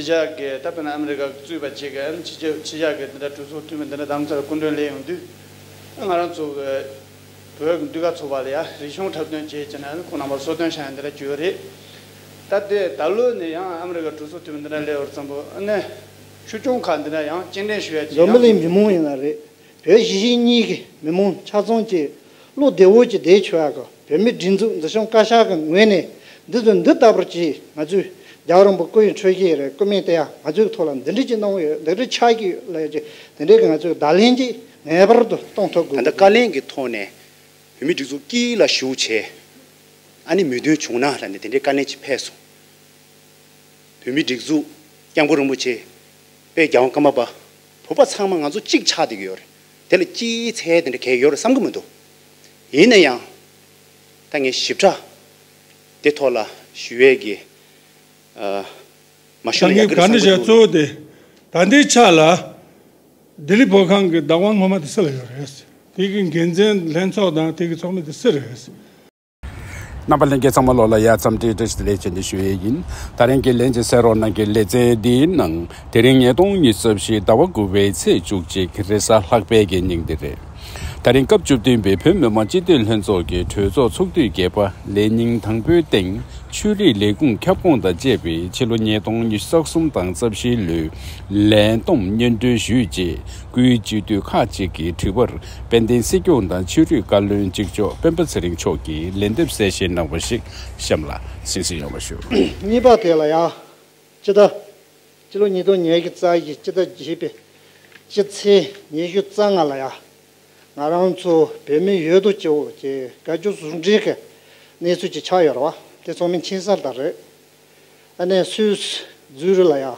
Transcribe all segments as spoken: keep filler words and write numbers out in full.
ཕྱི་རྒྱལ་གྱི་ད་དཔེར་ན་ཨ་མི་རི་ཀ་གཙོས་པ་བྱེད་ཀྱི་ཨ་ནི་ཕྱི་རྒྱལ་ཕྱི་རྒྱལ་གྱི་འདི་འདྲ་གྲོས་ཚོགས་འཐུས་མི་འདི་འདྲ་རྡ་རམ་ས་ལ་སྐུ་མགྲོན་སླེབས་ཡོང་དུས། ང་རང་ཚོ་གི་བོད་ཀྱི་ཟློས་གར་ཚོགས་པ་ལ་ཡ་རིག་གཞུང་འཁྲབ་སྟོན་བྱེད་ཀྱི་ནས་ཁོང་རྣམ་པར་གསོལ་སྟོན་བྱ་ཡ་འདི་འདྲ་བྱས་ཡོད་རེད། ད་ལྟའི་ད་ལོ་ནས་ཡང་ཨ་མི་རི་ཀ་གྲོས་ཚོགས་འཐུས་མི་འདི་འདྲ་སླེབས་པར་བརྩམས་པོ་ཨ་ནི་ཆོས་སྐྱོང་ཁག་འདི་འདྲ་ཡང་སྐྱེལ་འདྲེན་ཞུ་ཡ་ཅིག་འཛམ་བུ་ཡང་གླིང་མི་མང་ཡིན་ན་རེད། བོད་གཞིས་བྱེས་གཉིས་ཀྱི་མི་མང་ཆ་ཚང་གིས་བློ་བདེ་བོ་གྱིས་བསྡད་ཆོག་ཡག་གི་བོད་མིའི་སྒྲིག་འཛུགས་འཛིན་སྐྱོང་བཀའ་ཤག་གི་ངོས་ནས་འདི་ཚོ་འདི་ལྟ་བུར་གྱིས་ང་ཚོས་རྒྱལ་བ་རིན་པོ་སྐུ་ཡི་འཕྲོད་བཞེས་རེད། སྐུ་སྨན་བསྟེན་ཡག་ང་ཚོའི་ཐོག་ལ་འདི་འདྲ་ཅིག་གནང་ཡོད། འདི་འདྲ་ཆགས་ཀྱི་ཡོད་ལབ་ཡག་ཅིག་དེ་འདྲའི་གི་ང་ཚོས་བརྡ་ལན་ཅིག་ངེས་པར་དུ་གཏོང་ཐུབ་དགོས། ད་ལྟ་བཀའ་བློན་གྱི་ཐོག་ནས་བོད་མིའི་སྒྲིག་འཛུགས་དཀྱིལ་ལ་ཞུགས་བྱས། ཨ་ནི་མོས་མཐུན་བྱུང་ན་ལབ་ནས་དེ་འདྲའི་བཀའ་ལན་ཅིག་ཕེབས་སོང་། བོད་མིའི་སྒྲིག་འཛུགས་སྐྱབས་མགོན་རིན་པོ་ཆེ། དཔལ་རྒྱལ་དབང་ཀརྨ་པ། བོད་པ་ཚང་མ་ང་ཚོ་གཅིག་ཆགས་བསྡད་ཀྱི་ཡོད་རེད། དེ་ལ་སྐྱིད་ཚལ་དེ་འདྲ་གས་ཡོད་རེད་བསམ་གྱི་མི་འདུག་ཡིན་ན་ཡང་། ད་ངས་ཞིབ་ཕྲ་དེ་ཐོག་ལ་ཞུ་ཡས་ཀྱི་ཨ། མ་ཞུ་ན་ཡག་གི་རེད་བསམ་གྱི་འདུག་ག་འདྲ་བྱས་གཙོ་བོ་དེ། ད་ལྟའི་ཆ་ལ་ལྡི་ལི་བོད་ཁང་གི་བདག་དབང་ངོ་མ་དེ་སུ་ལ་ཡོད་རེད། དེ་གི་འགན་འཛིན་ལྷན་ཚོགས་དང་དེ་གི་ཚོགས་མི་དེ་སུ་རེད། རྣམ་པ་ལྷན་རྒྱས་ཚང་མ་ལོགས་ལ་ཡ་འཚམས་འདྲི་བཀྲ་ཤིས་བདེ་ལེགས་བྱས་ནས་ཞུ་ཡས་ཡིན། ད་རིང་གི་ལན་གྱི་གསན་རོགས་གནང་མཁན་ལེ་ཚན་འདིའི་ནང་དེ་རིང་ཉིས་སྟོང་ཉི་ཤུ་རྩ་བཞི་ཟླ་བ་དགུ་པའི་ཚེས་བཅུ་གཅིག་རེས་གཟའ་ལྷག་པའི་གི་ཉིན་འདི་རེད། ད་རིང་སྐབས་བཅུ་བདུན་པའི་བོད་མི་མང་སྤྱི་འཐུས་ལྷན་ཚོགས་ཀྱི་གྲོས་ཚོགས་ཚོགས་དུས་བརྒྱད་པ་ལས་ཉིན་དང་པོའི་སྟེང་ཆོས་རིག་ལས་ཁུངས་ཁྱབ་ཁོངས་དང་བཅས་པའི་ཕྱི་ལོ་ཉིས་སྟོང་ཉི་ཤུ་རྩ་གསུམ་དང་རྩ་བཞིའི་ལོའི་ལས་བསྡོམས་སྙན་སྒྲོན་ཞུས་རྗེས། སྐུའི་སྤྱི་འཐུས་ཁག་ཅིག་གི་དྲི་བར་དཔལ་ལྡན་སྲིད་སྐྱོང་དང་ཆོས་རིག་བཀའ་བློན་གཅིག་ལྕོགས་སྤེན་པ་ཚེ་རིང་མཆོག་གིས་ལན་འདེབས་གསལ་བཤད་གནང་བ་ཞིག་གཤམ་ལ་གསན་གཟིགས་ཡོང་བ་ཞུ། གཉིས་པ་དེ་ལ་ཡ། སྤྱི་ཟླ། སྤྱི་ལོ་ཉིས་སྟོང་ཉེར་དགུ་རྩ་བཞི་སྤྱི་ཟླ་བརྒྱད་པའི་སྤྱི་ཚེས་ཉི་ཤུ་རྩ་ལྔ་ལ་ཡ། ང་རང་ཚོ་བོད་མི་ཡོད་དོ་ཅོག་གི་དགའ་སྐྱོ་ཟུང་འབྲེལ་གྱི་གནས་ཚུལ་ཅིག་ཆགས་ཡོད་རེད་བ། དེ་ཚང་མས་མཁྱེན་གསལ་ལྟར་རེད། ཨ་ནི་སུད་སི་ཛུ་རིག་ལ་ཡ།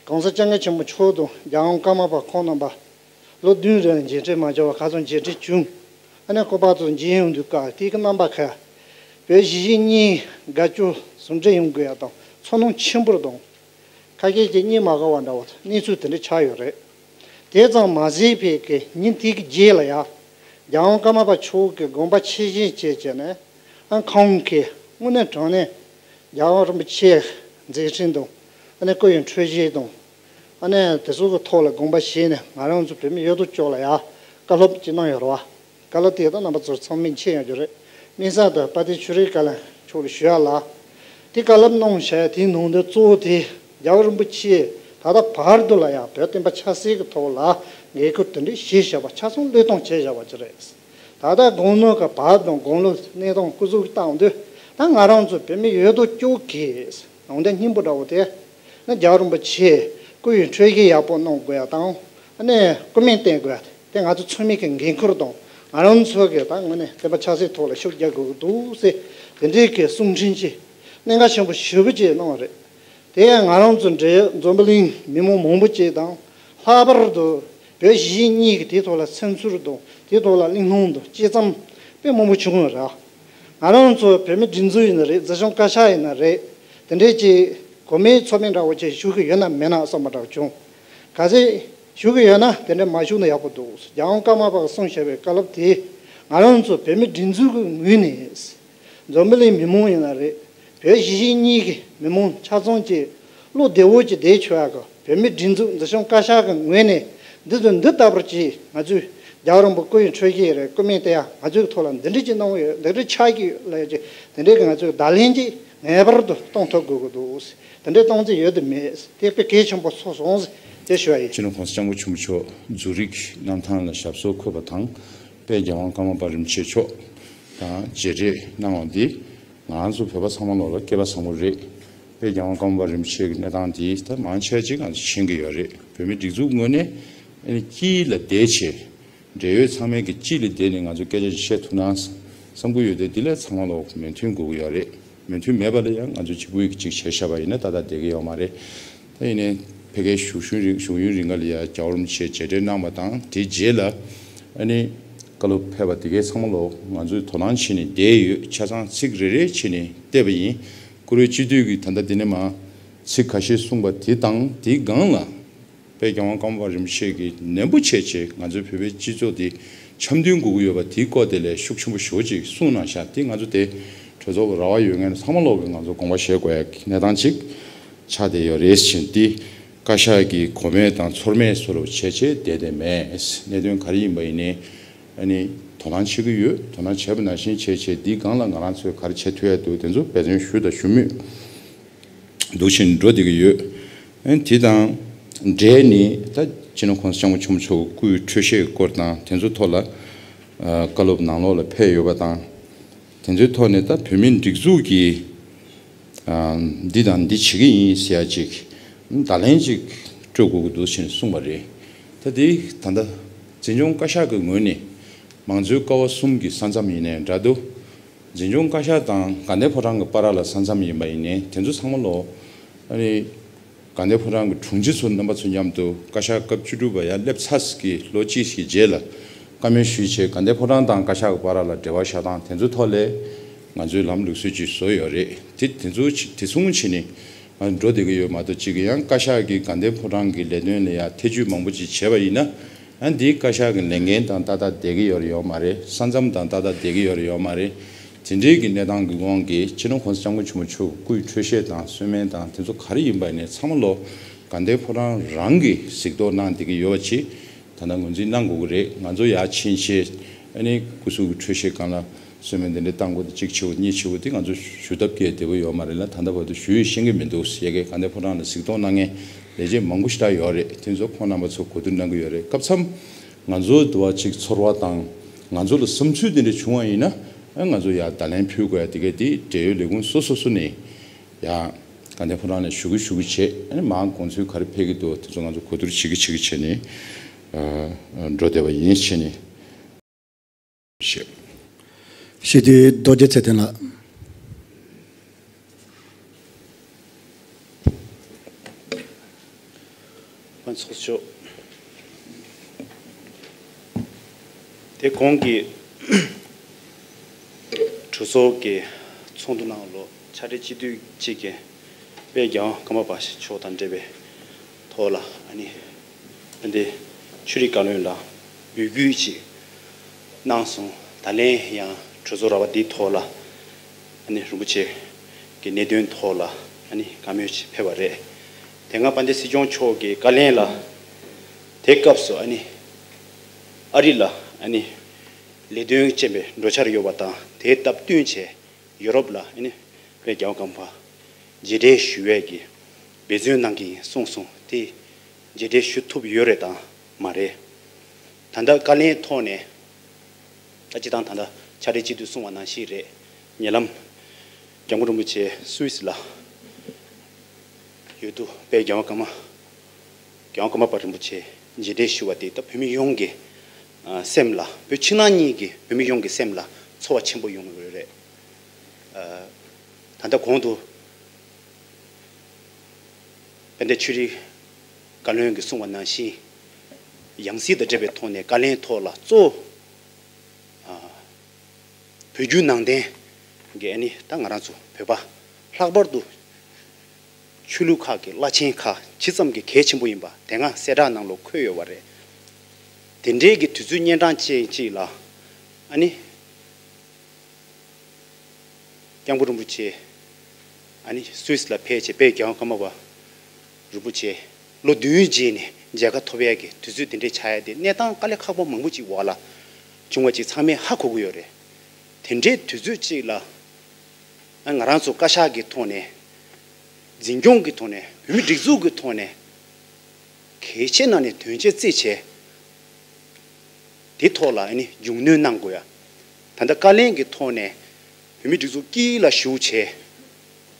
གོང་ས་སྐྱབས་མགོན་ཆེན་པོ་མཆོག་དང་རྒྱལ་དབང་ཀརྨ་པ་ཁོང་རྣམ་པ་ལོ་བདུན་རིང་མཇལ་འཕྲད་མ་བྱུང་བར་ཁ་སང་མཇལ་འཕྲད་བྱུང་། ཨ་ནི་སྐུ་པར་དུ་མཇལ་ཡོང་དུས་སྐབས་དེ་གི་རྣམ་པ་ཁ། བོད་གཞིས་བྱེས་གཉིས་དགའ་སྐྱོ་ཟུང་འབྲེལ་ཡོང་དགོས་ཡ་དང་ཚོར་སྣང་ཆེན་པོ་དང་། ཁ་སྐད་ཀྱི་གཉིས་མ་གོ་བ་འདྲ་བོ་གནས་ཚུལ་དེ་འདྲ་ཆགས་ཡོད་རེད། དེ་ཙམ་མ་ཟད་ཕེབས་ཀྱི་ཉིན་དེ་གི་རྗེས་ལ་ཡ། རྒྱལ་དབང་ཀརྨ་པ་མཆོག་གི་དགོངས་པ་ཆེ་བཞེས་བྱས་བྱས་ནས་ཨ་ཁོང་གིས་དངོས་གནས་དྲང་གནས་རྒྱལ་བ་རིན་པོ་ཆེ་མཛད་འཕྲིན་དང་ཨ་ནི་སྐུ་ཡི་འཕྲོད་བཞེས་དང་ཨ་ནི་དེ་ཚོ་གི་ཐོག་ལ་དགོངས་པ་བཞེས་ནས་ང་རང་ཚོ་བོད་མི་ཡོད་དོ་ཅོག་ལ་ཡ་བཀའ་སློབ་ཅིག་གནང་ཡོད་རེད་བ། བཀའ་སློབ་དེ་ད་རྣམ་པ་ཚོར་ཚང་མས་མཁྱེན་ཡོད་རྒྱུ་རེད། དམིགས་བསལ་དུ་དཔལ་ལྡན་ཆོས་རིག་བཀའ་བློན་མཆོག་ལ་ཞུ་ཡ་ལ། དེ་བཀའ་སློབ་གནང་བྱས་དེའི་ནང་དོན་གཙོ་བོ་དེ་རྒྱལ་བ་རིན་པོ་ཆེས་ད་ལྟ་བར་དུ་ལ་ཡང་བོད་བསྟན་པ་ཆབ་སྲིད་ཀྱི་ཐོག་ལ་འགན་ཁུར་དེ་འདྲ་བཞེས་བཞག་པ་ཆ་ཚང་བློས་གཏོང་བྱས་བཞག་པ་ཅིག་རེད། ད་ལྟ་དགུང་ལོ་གི་བར་དང་དགུང་ལོ་གནས་སྟངས་སྐུ་གཟུགས་བཏང་དུས་ད་ང་རང་ཚོ་བོད་མི་ཡོད་དོ་ཅོག་གིས་ནང་དོན་སྙིང་པོ་འདྲ་བོ་དེ་ན་རྒྱལ་བ་རིན་པོ་ཆེ་སྐུ་ཡི་འཕྲོད་བཞེས་ཡག་པོ་གནང་དགོས་ཡ་དང་། ཨ་ནི་སྐུ་སྨན་བསྟེན་དགོས་ཡ་དེ་ང་ཚོ་ཚང་མའི་གི་འགན་ཁུར་དང་ང་རང་ཚོ་གི་ད་དངོས་གནས་བསྟན་པ་ཆབ་སྲིད་ཐོག་ལ་ཤུགས་རྒྱག་དགོས་ཀྱི་འདུག་ཟེར་དེ་འདྲའི་གི་གསུང་འཕྲིན་ཅིག་གནད་འགག་ཆེན་པོ་ཞེ་པོ་ཅིག་གནང་བ་རེད། དེ་ཡང་ང་རང་ཚོ་འབྲེལ་ཡོད་འཛམ་བུ་གླིང་མི་མང་མང་པོ་ཅིག་དང་ལྷག་པར་དུ་བོད་གཞིས་བྱེས་གཉིས་ཀྱི་དེའི་ཐོག་ལ་སེམས་ཚོར་དང་དེའི་ཐོག་ལ་གླེང་སློང་དང་དཔྱད་རྩོམ་དཔེ་མང་པོ་བྱུང་ཡོད་རེད། ང་རང་ཚོ་བོད་མི་སྒྲིག་འཛུགས་ཡིན་ན་རེད། འཛིན་སྐྱོང་བཀའ་ཤག་ཡིན་ན་རེད། དེ་འདྲའི་ཅིག་གོ་མིའི་ཚོགས་མི་འདྲ་བོ་ཅིག་ཞུགས་ཀྱི་ཡོད་ན་མེད་ན་བསམ་པ་འདྲ་བོ་བྱུང་། གལ་སྲིད་ཞུགས་ཀྱི་ཡོད་ན་དེ་འདྲ་མ་ཞུགས་ན་ཡག་པོ་འདུག་རྒྱལ་དབང་ཀརྨ་པ་གིས་གསུངས་བཞག་པའི་བཀའ་སློབ་དེ་ང་རང་ཚོ་བོད་མི་སྒྲིག་འཛུགས་ཀྱི་ངོས་ནས་འཛམ་བུ་གླིང་མི་མང་ཡིན་ན་རེད། བོད་གཞིས་བྱེས་གཉིས་ཀྱི་མི་མང་ཆ་ཚང་གིས་བློ་བདེ་བོ་ཅིག་བསྡད་ཆོག་ཡག་གི་བོད་མིའི་སྒྲིག་འཛུགས་འཛིན་སྐྱོང་བཀའ་ཤག་གི་ངོས་ནས་འདི་ཚོ་འདི་ལྟ་བུར་གྱིས་ང་ཚོས་རྒྱལ་བ་རིན་པོ་སྐུ་ཡི་འཕྲོད་བཞེས་རེད། སྐུ་སྨན་བསྟེན་ཡག་ང་ཚོའི་ཐོག་ལ་འདི་འདྲ་ཅིག་གནང་ཡོད། འདི་འདྲ་ཆགས་ཀྱི་ཡོད་ལབ་ཡག་ཅིག་དེ་འདྲའི་གི་ང་ཚོས་བརྡ་ལན་ཅིག་ངེས་པར་དུ་གཏོང་ཐུབ་དགོས་ཀྱི་འདུག་དེ་འདྲའི་གཏོང་རྩིས་ཡོད་དམ་མེད། དེ་དཔེ་གལ་ཆེན་པོ་ཚོར་སོང་ཟེར་དེ་ཞུ་བ་ཡིན། སྤྱི་ནོར་༸གོང་ས་༸སྐྱབས་མགོན་ཆེན་པོ་མཆོག་ཛུ་རིག་གནམ་ཐང་ལ་ཞབས་སོར་འཁོད་པ་དང་། དཔལ་རྒྱལ་དབང་ཀརྨ་པ་རིན་པོ་ཆེ་མཆོག་དང་མཇལ་འཕྲད་གནང་བ་འདི་ང་ཚོ་བོད་པ་ཚང་མ་ལོགས་ལ་སྐལ་པ་བཟང་པོ་རེད། དཔལ་རྒྱལ་དབང་ཀརྨ་པ་རིན་པོ་ཆེ་གི་གནས་སྟངས་འདི་ད་མང་ཆེ་ཅིག་ང་ཚོ་མཁྱེན་གྱི་ཡོད་རེད། བོད་མི་སྒྲིག་འཛུགས་ངོས་ནས་ཨ་ནི་དཀྱིལ་ལ་བསྡད་བྱས། འབྲེལ་ཡོད་ཚང་མས་ཀྱི་དཀྱིལ་ལ་བསྡད་ནས་ང་ཚོ་སྐད་ཆ་ཅིག་བཤད་ཐུབ་ན་བསམ་གྱི་ཡོད་དེ། འདི་ལ་ཚང་མ་ལོག་མོས་མཐུན་དགོས་ཀྱི་ཡོད་རེད། མོས་མཐུན་མེད་པ་ལ་ཡང་ང་ཚོ་གཅིག་པུ་ཡིས་གཅིག་བྱས་བཞག་པ་ཡིན་ན་ཏག་ཏག་བསྡད་ཀྱི་ཡོད་མ་རེད། ད་ཡིན་ནའི་ཕ་གིའི་བཞུགས་ཡུན་རིང་བཞུགས་ཡུན་རིང་ག་ལ་ཡང་རྒྱལ་བ་རིན་པོ་ཆེ་མཇལ་འཕྲད་གནང་བ་དང་དེའི་རྗེས་ལ་ཨ་ནི་བཀའ་སློབ་ཕེབས་པ་དེ་གའི་ཚང་མ་ལོག་ང་ཚོས་དོ་སྣང་བྱས་ནས་བསྡད་ཡོད། ཆ་ཚང་ཚིག་རེ་རེ་བྱས་ནས་བལྟས་པ་ཡིན། བཀུར་འོས་སྤྱི་འཐུས་ཀྱིས་ད་ལྟ་འདི་ནས་མར་ཚིག་ཁ་ཤས་གསུངས་པ་དེ་དང་དེའི་སྒང་ལ། དཔལ་རྒྱལ་དབང་ཀརྨ་པ་རིན་པོ་ཆེ་གིས་ནན་པོ་བྱས་བྱས་ང་ཚོའི་བོད་པའི་སྤྱི་ཚོགས་འདི་འཆམ་མཐུན་དགོས་ཀྱི་ཡོད་པ་དེའི་སྐོར་དེ་ལས་ཤུགས་ཆེན་པོ་ཞེ་པོ་ཅིག་གསུངས་གནང་ཤག་དེ་ང་ཚོ་དེ་གྲོས་ཚོགས་ལ་རག་པ་ཡོད་མཁན་ཚང་མ་ལོག་གིས་ང་ཚོ་དགོངས་པ་བཞེས་དགོས་ཡག་གི་གནས་སྟངས་ཅིག་ཆགས་བསྡད་ཡོད་རེད་ཟེར་དེ། བཀའ་ཤག་གིས་གོ་མེད་དང་ཚོར་མེད་བཟོ་འདྲ་བྱས་བྱས་བསྡད་བསྡད་མེད། གནད་དོན་ག་རེ་ཡིན་པ་ཡིན་ནའི་ཨ་ནི་དོ་སྣང་བྱེད་ཀྱི་ཡོད། དོ་སྣང་བྱས་པ་ནང་བཞིན་བྱས་བྱས་འདིའི་སྒང་ལ་ང་རང་ཚོས་ག་རེ་བྱེད་ཐུབ་ཡ་འདུག་དེ་ཚོ་འབད་བརྩོན་ཞུས་དང་ཞུ་མུས་འདུག་བཞིན་འགྲོ་བསྡད་ཀྱི་ཡོད། ཨ་ནི་དེ་དང་འབྲེལ་ནས་ད་སྤྱི་ནོར་༸གོང་ས་༸སྐྱབས་མགོན་ཆེན་པོ་མཆོག་གི་སྐུའི་འཕྲོད་བཞེས་སྐོར་དང་དེ་ཚོ་ཐོག་ལ་ཨ་བཀའ་སློབ་ནང་ལོགས་ལ་ཕེབས་ཡོད་པ་དང་། དེ་ཚོའི་ཐོག་ནས་ད་བོད་མིའི་སྒྲིག་འཛུགས་ཀྱིས་ཨ་འདི་དང་འདི་བྱེད་ཀྱི་ཡིན་ཟེར་ཡ་ཅིག་བརྡ་ལན་ཅིག་སྤྲོད་དགོས་ཀྱི་འདུག་ཟེར་ནས་གསུངས་པ་རེད། ད་དེ་ད་ལྟ་འཛིན་སྐྱོང་བཀའ་ཤག་གི་ངོས་ནས་མང་གཙོའི་ཀ་བ་གསུམ་གྱི་ས་མཚམས་ཡིན་ནའི་འདྲ་འདུག་འཛིན་སྐྱོང་བཀའ་ཤག་དང་དགའ་ལྡན་ཕོ་བྲང་གི་བར་ལ་ས་མཚམས་ཡིན་པ་ཡིན་ནའི་དེ་ཚོ་ཚང་མ་ལོ་ཨ་ནི། དགའ་ལྡན་ཕོ་བྲང་གི་དྲུང་ཆེ་ཚོ་རྣམ་པ་ཚོ་མཉམ་དུ་བཀའ་ཤག་སྐབས་བཅུ་དྲུག་པ་ཡར་སླེབས་ཚར་གྱི་ལོ་གཅིག་གི་རྗེས་ལ་བཀའ་མོལ་ཞུས་བྱས་དགའ་ལྡན་ཕོ་བྲང་དང་བཀའ་ཤག་གི་བར་ལ་འབྲེལ་བ་བཞག་སྟངས་དེ་ཚོའི་ཐོག་ལས་ང་ཚོས་ལམ་ལུགས་སྲོལ་ཅིག་བཟོས་ཡོད་རེད། དེ་དེ་ཚོ་ཆ་དེ་མཚུངས་བྱས་ནས་ང་འགྲོ་བསྡད་ཀྱི་ཡོད་མ་གཏོགས། གཅིག་གི་ཡང་བཀའ་ཤག་གིས་དགའ་ལྡན་ཕོ་བྲང་གི་ལས་དོན་ལ་ཡང་ཐེ་ཇུས་མང་པོ་ཅིག་བྱས་པ་ཡིན་ན། ཨ་འདིའི་བཀའ་ཤག་གི་ལས་འགན་དང་ཏག་ཏག་བསྡད་ཀྱི་ཡོད་རེད་ཡོད་མ་རེད། ས་མཚམས་དང་ཏག་ཏག་བསྡད་ཀྱི་ཡོད་རེད་ཡོད་མ་རེད། དེ་འདྲའི་གི་གནས་སྟངས་ཀྱི་དབང་གིས་སྤྱི་ནོར་༸གོང་ས་༸སྐྱབས་མགོན་ཆེན་པོ་མཆོག་སྐུའི་འཕྲོད་བཞེས་དང་གསོལ་སྨན་དང་དེ་ཚོ་ག་རེ་ཡིན་པ་ཡིན་ནའི་ཚང་མ་ལོ་དགའ་ལྡན་ཕོ་བྲང་རང་གིས་གཟིགས་རྟོག་གནང་བསྡད་ཀྱི་ཡོད་པ་ཅིག་ད་ལྟ་ངོས་འཛིན་གནང་དགོས་ཀྱི་རེད། ང་ཚོ་ཡར་ཕྱིན་བྱས་ཨ་ནི་སྐུ་གཟུགས་ཀྱི་འཕྲོད་བཞེས་སྒང་ལ་གསོལ་སྨན་དེ་འདྲ་བཏང་དགོས་དེ་གཅིག་བྱེད་དགོས་གཉིས་བྱེད་དགོས་དེ་ང་ཚོ་ཞུ་ཐབས་སྐྱེལ་བདེ་པོ་ཡོད་མ་རེད་ལ། ད་ལྟ་བར་དུ་ཞུ་ཡས་ཤེས་ཀྱི་མི་འདུག་ཟེར་གི་དགའ་ལྡན་ཕོ་བྲང་ལ་གཟིགས་རྟོག་གནང་མཁན་ལས་བྱེད་མང་པོ་ཞེ་དྲག་ཡོད་རེད། དེ་ཚོ་ཁོང་རྣམ་པ་ཚོ་གོ་བསྡུར་གནང་གི་ཡོད་རེད། སྐབས་མཚམས་ང་ཚོ་འདུ་བ་གཅིག་ཚོར་བ་དང་ང་ཚོ་ལ་བསམ་ཚུལ་དེ་འདྲ་བྱུང་བ་ཡིན་ན་ཨ་ང་ཚོ་ཡར་བརྡ་ལན་ཕུལ་དགོས་ཡ་དེ་གས་དེ་འབྲེལ་ཡོད་ལས་ཁུངས་སོ་སོ་སོ་ནས་ཡ་དགའ་ལྡན་ཕོ་བྲང་ནས་ཞུ་གི་ཞུ་གི་བྱས། ཨ་ནི་མར་དགོངས་ཚུལ་ག་རེ་ཕེབས་ཀྱི་འདུག་དེ་ཚོ་ང་ཚོ་གོ་བསྡུར་བྱེད་ཀྱི་བྱེད་ཀྱི་བྱས་ནས་ཨ་འགྲོ་བསྡད་པ་ཡིན་བྱས་ནས། ཞེས། སྤྱི་འཐུས་རྡོ་རྗེ་ཚེ་བརྟན་ལགས། ཚོགས་གཙོ། དེ་གོང་གི་གྲོས་ཚོགས་ཀྱི་ཚོགས་འདུ་ནང་ལོ་ཕྱག་སྦྲེལ་སྤྱི་འཐུས་གཅིག་གིས་དཔལ་རྒྱལ་བ་ཀརྨ་པ་མཆོག་དང་འབྲེལ་བའི་ཐོག་ལ་ཨ་ནི་དཔལ་ལྡན་ཆོས་རིག་བཀའ་བློན་ལ་འབོད་སྐུལ་ཅིག་གནང་སོང་། ད་ལན་ཡང་གྲོས་ཚོགས་ར་བ་འདིའི་ཐོག་ལ་ཨ་ནི་རིན་པོ་ཆེ་གི་གནད་དོན་ཐོག་ལ་ཨ་ནི་བཀའ་མོལ་ཅིག་ཕེབས་པ་རེད། དེ་སྔ་དཔལ་ལྡན་སྲིད་སྐྱོང་མཆོག་གི་བཀའ་ལན་ལ་དེ་སྐབས་སུ་ཨ་ནི་ཨ་རི་ལ་ཨ་ནི་ལས་དོན་ཅན་པའི་འགྲོ་འཆར་ཡོད་པ་དང་དེའི་སྟབས་བསྟུན་བྱས་ཡོ་རོབ་ལ་ཨ་ནི་དཔལ་རྒྱལ་བ་ཀརྨ་པ་མཇལ་འཕྲད་ཞུ་བའི་གི་འབད་བརྩོན་གནང་གི་ཡིན་གསུངས་སོང་། དེ་མཇལ་འཕྲད་ཞུ་ཐུབ་ཡོད་རེད་དང་མ་རེད། ད་ལྟ་བཀའ་ལན་ཐོག་ནས་ད་སྤྱི་བཏང་ད་ལྟ་ཕྱག་སྦྲེལ་སྤྱི་འཐུས་གསུངས་པ་ནང་བཞིན་རེད། ཉེ་ལམ་སྐྱབས་མགོན་རིན་པོ་ཆེ་སུད་སི་ལ་ཡོད་དུས་དཔལ་རྒྱལ་བ་ཀརྨ་རྒྱལ་བ་ཀརྨ་པ་རིན་པོ་ཆེ་མཇལ་འཕྲད་ཞུ་བ་དེ་ད་བོད་མི་ཡོངས་ཀྱི་ཨ་སེམས་ལ་བོད་ཕྱི་ནང་གཉིས་ཀྱི་བོད་མི་ཡོངས་ཀྱི་སེམས་ལ་ཚོར་བ་ཆེན་པོ་ཡོང་གི་ཡོད་རེད། ཨ་ད་ལྟ་གོང་དུ་དཔལ་ལྡན་ཆོས་རིག་བཀའ་བློན་གྱིས་གསུངས་པ་ནང་བཞིན་ཡང་སྲིད་དང་འབྲེལ་བའི་ཐོག་ནས་བཀའ་ལན་ཐོག་ལ་གཙོ་བོ་ཨ་བོད་བརྒྱུད་ནང་བསྟན་གྱི་ཨ་ནི་ད་ང་རང་ཚོ་བོད་པ་ལྷག་པར་དུ་ཆོས་ལུགས་ཁག་གི་བླ་ཆེན་ཁག་ཇི་ཙམ་གྱི་གལ་ཆེན་པོ་ཡིན་པ་དེ་སྔ་གསལ་བསྒྲགས་ནང་ལོགས་འཁོད་ཡོད་པ་རེད། དེ་འདྲའི་གི་དུས་ཚོད་གཉན་འཕྲང་ཅན་ཅིག་ལ་ཨ་ནི་སྐྱབས་མགོན་རིན་པོ་ཆེ་ཨ་ནི་སུད་སི་ལ་ཕེབས་བྱས་དཔལ་རྒྱལ་བ་ཀརྨ་པ་རིན་པོ་ཆེ་ལོ་བདུན་རྗེས་ནས་མཇལ་ཁ་ཐོབ་ཡས་ཀྱི་དུས་ཚོད་དེ་འདྲའི་ཆགས་ཡས་དེ་གནས་སྟངས་དཀའ་ལས་ཁག་པོ་མང་པོ་ཅིག་འོག་ལ་བྱུང་བ་ཅིག་ཚང་མས་ཧ་གོ་གི་ཡོད་རེད། དེ་འདྲའི་དུས་ཚོད་ཅིག་ལ་ཨ་ང་རང་ཚོ་བཀའ་ཤག་གི་ཐོག་ནས་འཛིན་སྐྱོང་གི་ཐོག་ནས་བོད་མི་སྒྲིག་འཛུགས་ཀྱི་ཐོག་ནས་གལ་ཆེ་ན་ནས་དོན་ཆེ་རྩིས་བྱས། དེ་ཐོག་ལ་ཨ་ནི་མཇུག་གནོན་གནང་དགོས་ཡ། ད་ལྟ་བཀའ་ལན་གྱི་ཐོག་ནས་བོད་མི་སྒྲིག་འཛུགས་དཀྱིལ་ལ་ཞུགས་བྱས་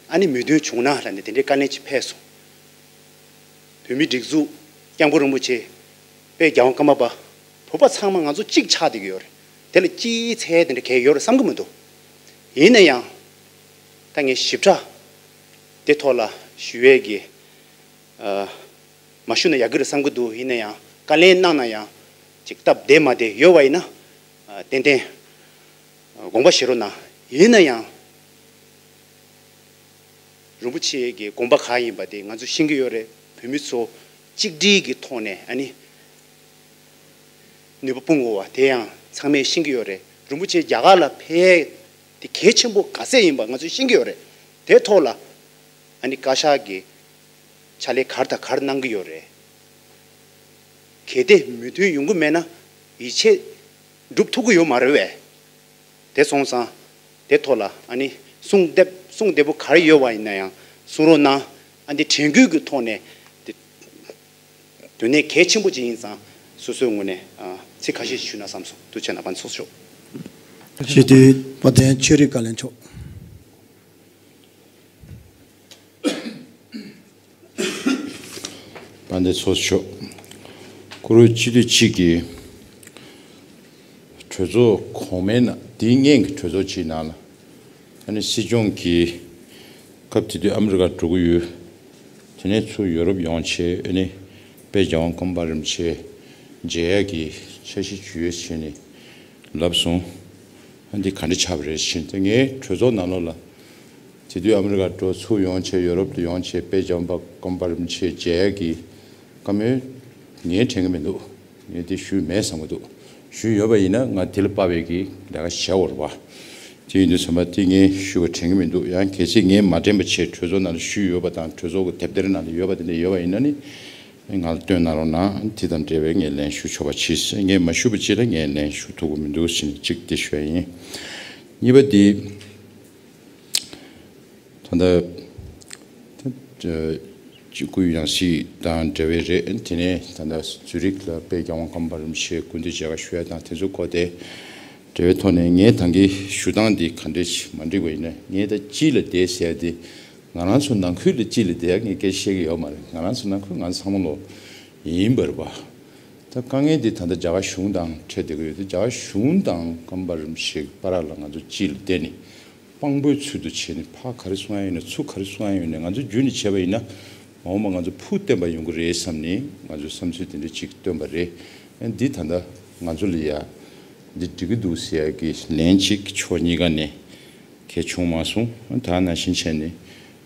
ཨ་ནི་མོས་མཐུན་བྱུང་ན་ལབ་ནས་དེ་འདྲའི་བཀའ་ལན་ཅིག་ཕེབས་སོང་། བོད་མི་སྒྲིག་འཛུགས་སྐྱབས་མགོན་རིན་པོ་ཆེ་དཔལ་རྒྱལ་བ་ཀརྨ་པ་བོད་པ་ཚང་མ་ང་ཚོ་གཅིག་ཆགས་བསྡད་ཀྱི་ཡོད་རེད། དེ་ལ་སྤྱིའི་ཚད་དེ་འདྲ་གས་ཡོད་རེད་བསམ་གྱི་མི་འདུག་ཡིན་ན་ཡང་ད་ངས་ཞིབ་ཕྲ་དེ་ཐོག་ལ་ཞུ་ཡས་ཀྱི་ཨ། མ་ཞུ་ན་ཡག་གི་རེད་བསམ་གྱི་འདུག་ཡིན་ན་ཡང་བཀའ་ལན་གནང་ན་ཡང་ཅིག་སྟབས་བདེ་མ་བདེ་ཡོད་པ་ཡིན་ན་ཨ་ཏན་ཏན་དགོངས་པ་བཞེས་རོགས་གནང་། ཡིན་ན་ཡང་རིན་པོ་ཆེ་གི་དགོངས་པ་ག་ཡིན་པ་དེ་ང་ཚོས་ཤེས་ཀྱི་ཡོད་རེད། བོད་མི་ཚོ་གཅིག་སྒྲིལ་གྱི་ཐོག་ནས་ཨ་ནི་ནུས་པ་སྤུངས་དགོས་པ་དེ་ཡང་ཚང་མས་ཤེས་ཀྱི་ཡོད་རེད། རིན་པོ་ཆེ་རྒྱ་གར་ལ་ཕེབས་དེ་གལ་ཆེན་པོ་ག་ཚད་ཡིན་པ་ང་ཚོས་ཤེས་ཀྱི་ཡོད་རེད། དེ་ཐོག་ལ་ཨ་ནི་བཀའ་ཤག་གི་ ཕྱག་ལས་ག་རེ་དང་ག་རེ་གནང་གི་ཡོད་རེད། གལ་ཏེ་མོས་མཐུན་ཡོང་གི་མེད་ན་ཡིད་ཆེས་སྒྲུབ་ཐུབ་ཀྱི་ཡོད་མ་རེད་པས། དེ་སོང་ཙང་དེ་ཐོག་ལ་ཨ་ནི་གསུང་བདེ་གསུང་བདེ་པོ་ག་རེ་ཡོད་པ་ཡིན་ན་ཡང་གསུང་རོགས་གནང་། ཨ་འདི་དྲན་སྐུལ་གྱི་ཐོག་ནས་དེ་དོན་གནད་གལ་ཆེན་པོ་ཅིག་ཡིན་ཙང་སོ་སོའི་ངོས་ནས་ཨ་ཚིག་ཁ་ཤས་ཞུས་ན་བསམ་སོང་། ཐུགས་རྗེ་གནང་། ཕན་ཚོགས་ཤོག། ཞུ་དུས་དཔལ་ལྡན་ཆོས་རིག་བཀའ་བློན་མཆོག། དཔལ་ལྡན་ཚོགས་གཙོ་མཆོག། བཀུར་འོས་སྤྱི་འཐུས་གཅིག་གིས་གྲོས་ཚོགས་གོང་མའི་ནང་། དེའི་སྔོན་གྱི་གྲོས་ཚོགས་གཅིག་ནང་ལ་ཨ་ནི་སྲིད་སྐྱོང་གིས་སྐབས་དེ་དུས་ཨ་མི་རི་ཀ་འགྲོ་གི་ཡོད། དེ་ནས་ཚུར་ཡོ་རོབ་ཡོང་བྱས་ཨ་ནི་དཔལ་རྒྱལ་དབང་ཀརྨ་པ་རིན་པོ་ཆེ་མཇལ་ཡག་གི་འཆར་གཞི་ཅིག་ཡོད་ཟེར་ནས་ལབ་སོང་། ཨ་འདི་ག་འདྲ་ཆགས་པ་རེད་ཟེར་ནས། ད་ངའི་གྲོས་ཚོགས་ནང་ལོགས་ལ། དེ་དུས་ཨ་མི་རི་ཀ་འགྲོ་ཚུར་ཡོང་བྱས་ཡོ་རོབ་ཏུ་ཡོང་བྱས་དཔལ་རྒྱལ་བ་ཀརྨ་པ་རིན་པོ་ཆེ་མཇལ་གྱི་བཀའ་མོལ་ངས་དྲན་གྱི་མི་འདུག། ངས་དེ་ཞུས་མེད་བསམ་གྱི་འདུག། ཞུས་ཡོད་པ་ཡིན་ན་ང་དེ་ལ་དཔག་པའི་གི་ལས་ཀ་བྱས་ཡོད་རེད་པ། དེ་ཡིན་དུས་ཙམ་པ་དེ་ངས་ཞུས་པ་དྲན་གྱི་མི་འདུག། ཡང་གལ་སྲིད་ངས་མ་དྲན་པ་བྱས་གྲོས་ཚོགས་ནང་ལ་ཞུས་ཡོད་པ་དང་གྲོས་ཚོགས་ཀྱི་དེབ་ཐེར་ནང་ལ་ཡོད་པ་དེ་འདྲ་ཡོད་པ་ཡིན་ན་ནི་ང་ལ་སྟོན་གནང་རོགས་གནང་། དེ་དང་འབྲེལ་བའི་ངས་ལན་ཞུ་ཆོག་པ་གྱིས། ངས་མ་ཞུས་པ་ཅིག་ལ་ངས་ལན་ཞུ་ཐུབ་ཀྱི་མི་འདུག་ཟེར་ནས་གཅིག་དེ་ཞུ་ཡ་ཡིན། གཉིས་པ་དེ། ད་ལྟ་སྐུའི་ཡང་སྲིད་དང་འབྲེལ་བའི་རེད། དེ་ནས་ད་ལྟ་ཛུ་རིག་ལ་དཔལ་རྒྱལ་དབང་ཀརྨ་པ་རིན་པོ་ཆེ་སྐུ་མདུན་མཇལ་ཁ་ཞུ་ཡ་དང་དེ་ཚོའི་སྐོར་དེ་འབྲེལ་བའི་ཐོག་ནས་ངས་ད་གིན་ཞུ་སྟངས་འདི་ག་འདྲས་མ་འགྲིག་པ་ཡིན་ན། ངས་ད་དཀྱིལ་ལ་བསྡད་ཟེར་ཡ་དེ་ང་རང་ཚོ་ནང་ཁུལ་ལ་དཀྱིལ་ལ་བསྡད་ཡ་ངས་སྐད་ཆ་བཤད་ཀྱི་ཡོད་མ་རེད། ང་རང་ཚོ་ནང་ཁུལ་ང་ཚོ་ཚང་མ་ལོ་ཡིན་པ་རེད་པ། ད་དཀའ་ངལ་འདི་ད་ལྟ་རྒྱ་གར་གཞུང་དང་འཕྲད་བསྡད་ཀྱི་ཡོད་དེ། རྒྱ་གར་གཞུང་དང་ཀརྨ་པ་རིན་པོ་ཆེ་བར་ལ་ང་ཚོ་དཀྱིལ་ལ་བསྡད་ནས། དཔང་པོའི་ཚུལ་དུ་བྱས་ནས་ཕར་ག་རེ་གསུང་ཡ་ཡོད་ན་ཚུར་ག་རེ་གསུང་ཡ་ཡོད་ན་ང་ཚོ་བརྒྱུད་ནས་བྱས་པ་ཡིན་ན། མ་འོངས་པ་ང་ཚོ་ཕུགས་བརྟན་པ་ཡོང་གི་རེད་བསམ་ནས་ང་ཚོའི་བསམ་ཚུལ་དེ་འདྲ་ཅིག་བཏོན་པ་རེད། ཨ་འདི་ད་ལྟ་ང་ཚོ་ལ་ཡ་འདི་འགྲིག་གི་འདུག་ཟེར་ཡ་གི་ལན་ཅིག་ཕྱོགས་གཉིས་ཀ་ནས་གལ་བྱུང་མ་སོང་། ཨ་ད་ནང་བཞིན་བྱས་ནས་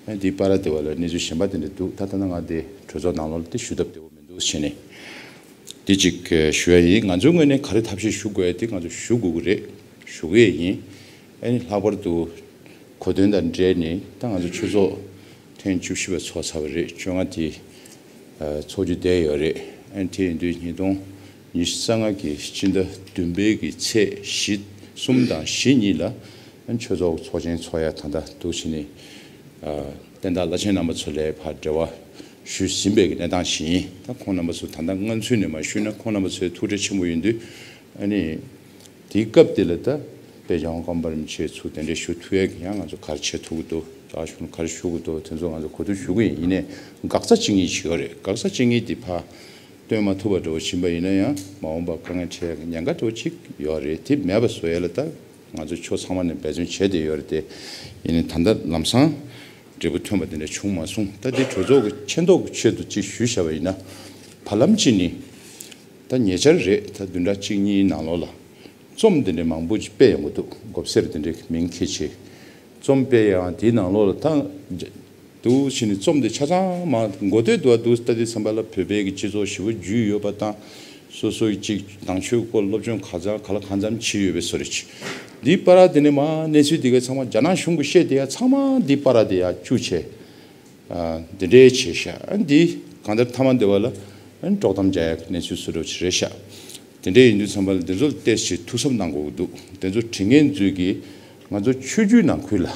ཨ་འདི་པར་དེ་བ་ལ་གནས་ཚུལ་གཞན་པ་དེ་འདྲ་འདུག། ད་ད་ལྟ་ང་འདི་གྲོས་ཚོགས་ནང་ལོགས་ལ་དེ་ཞུ་ཐབས་བདེ་པོ་མི་འདུག་ཟེར་ནས། འདི་གཅིག་ཞུ་ཡ་ཡིན། ང་ཚོའི་ངོས་ནས་ག་རེ་ཐབས་ཤེས་ཞུ་དགོས་ཡ་དེ་ང་ཚོ་ཞུ་དགོས་ཀྱི་རེད། ཞུ་གི་ཡིན། ཨ་ནི་ལྷག་པར་དུ་གོ་དོན་དང་འབྲེལ་ནས་ད་ང་ཚོ་ཆོས་ཚོགས་ཐེངས་བཅུ་བཞི་པ་ཚོགས་ཚར་བ་རེད། བཅོ་ལྔ་དེ་ཚོགས་རྒྱུ་བསྡད་ཡོད་རེད། ཨ་ནི་དེ་ཡིན་དུས་ཉིས་སྟོང་ཉི་ཤུ་རྩ་ལྔ་གི་སྤྱི་ཟླ་བདུན་པའི་གི་ཚེས་བཞི་གསུམ་དང་བཞི་གཉིས་ལ་ཨ་ནི་ཆོས་ཚོགས་ཚོགས་ཆེན་ཚོགས་ཡ་ད་ལྟ་འདུག་བྱས་ནས། བསྟན་བདག་བླ་ཆེན་རྣམ་པ་ཚོ་ལ་ཕར་འབྲེལ་བ་ཞུས་ཟིན་པའི་གནས་སྟངས་ཤིག་ཡིན། ད་ཁོང་རྣམ་པ་ཚོ་ད་ལྟ་སྔ་ཚུད་ནས་མར་ཞུས་ན་ཁོང་རྣམ་པ་ཚོའི་ཐུགས་ཁྲལ་ཆེན་པོ་ཡིན་དུས། ཨ་ནི་དེའི་སྐབས་དེ་ལ་ད་དཔལ་རྒྱལ་དབང་ཀརྨ་པ་རིན་པོ་ཆེ་ཚུར་གདན་འདྲེན་ཞུ་ཐུབ་ཡས་ཀྱི་ཡང་ང་ཚོ་ག་རེ་བྱེད་ཐུབ་ཀྱི་འདུག། རྒྱ་གཞུང་ལ་ག་རེ་ཞུ་དགོས་འདུག། དེ་ཚོ་ང་ཚོ་གོ་བསྡུར་ཞུ་གི་ཡིན། ཡིན་ནའི་འགག་རྩ་གཅིག་གཉིས་ཅིག་ཡོད་རེད། འགག་རྩ་གཅིག་གཉིས་དེ་ཕར་སྟོན་མ་ཐུབ་པ་འདྲ་བོ་ཕྱིན་པ་ཡིན་ན་ཡང་མ་འོངས་པ་དཀའ་ངལ་འཕྲད་ཡས་ཀྱི་ཉེན་ཁ་འདྲ་བོ་ཅིག་ཡོད་རེད། དེ་མེད་པ་བཟོ་ཡས་ལ་ད། ང་ཚོ་ཕྱོགས་ཚང་མ་ནས་འབད་བརྩོན་བྱས་བསྡད་ཡོད་རེད་དེ། ཡིན་ནའི་ད་ལྟ་ལམ་སང་འབྲས་བུ་ཐོན་པ་དེ་འདྲ་བྱུང་མ་སོང་། ད་དེ་གྲོས་ཚོགས་ཀྱི་ཆེ་མཐོ་གི་ཆེད་དུ་ཅིག་ཞུས་བཞག་པ་ཡིན་ན། བར་ལམ་ཅིག་ནི་ད་ཉེ་ཆར་རེད། ད་བདུན་ཕྲག་གཅིག་གཉིས་ནང་ལོགས་ལ་རྩོམ་དེ་འདྲའི་མང་པོ་ཅིག་སྤེལ་ཡོང་གི་འདུག། མགོ་སེར་དེ་འདྲའི་མིང་འཁྱེར་བྱས། རྩོམ་སྤེལ་ཡང་དེའི་ནང་ལོགས་ལ་ད། འདུག་བྱས་ནས་རྩོམ་དེ་ཆ་ཚང་མ་མགོ་སྟོད་དུ་བ་འདུག། ལྟ་དུས་ཙམ་པ་ལ་བོད་པའི་གི་སྤྱི་ཚོགས་ཞེ་པོ་རྒྱུས་ཡོད་པ་དང་། སོ་སོའི་ཅིག་ནང་ཆོས་སྐོར་སློབ་སྦྱོང་ག་ཚང་ག་ལ་གང་འཚམ་བྱས་ཡོད་པའི་བཟོ་འདྲ་ཅིག། འདིའི་བར་དེ་ནས་མ་གནས་ཚུལ་དེ་ག་ཚང་མ་རྒྱ་ནག་གཞུང་གིས་བཤད་དེ་ཡ་ཚང་མ་འདིའི་བར་དེ་ཡ་བཅུག་བྱས། ཨ་འདི་འདྲའི་བྱས་ཤག། ཨ་འདི་གང་ལྟར་མཐའ་མ་འདི་བ་ལ་ཨ་དཀྲོག་གཏམ་རྒྱག་ཡ་གི་གནས་ཚུལ་བཟོ་འདྲ་ཅིག་རེད་ཤག། དེ་འདྲ་ཡིན་དུས་ཙམ་པ་ལ་འདི་ཚོ་ལ་ཏོག་ཙམ་ཐུགས་བསམ་གནང་དགོས་ཀྱི་འདུག། འདི་ཚོ་དྲི་ངན་ཚོས་ཀྱིས་ང་ཚོ་ཆོས་བརྒྱུད་ནང་ཁུལ་ལ།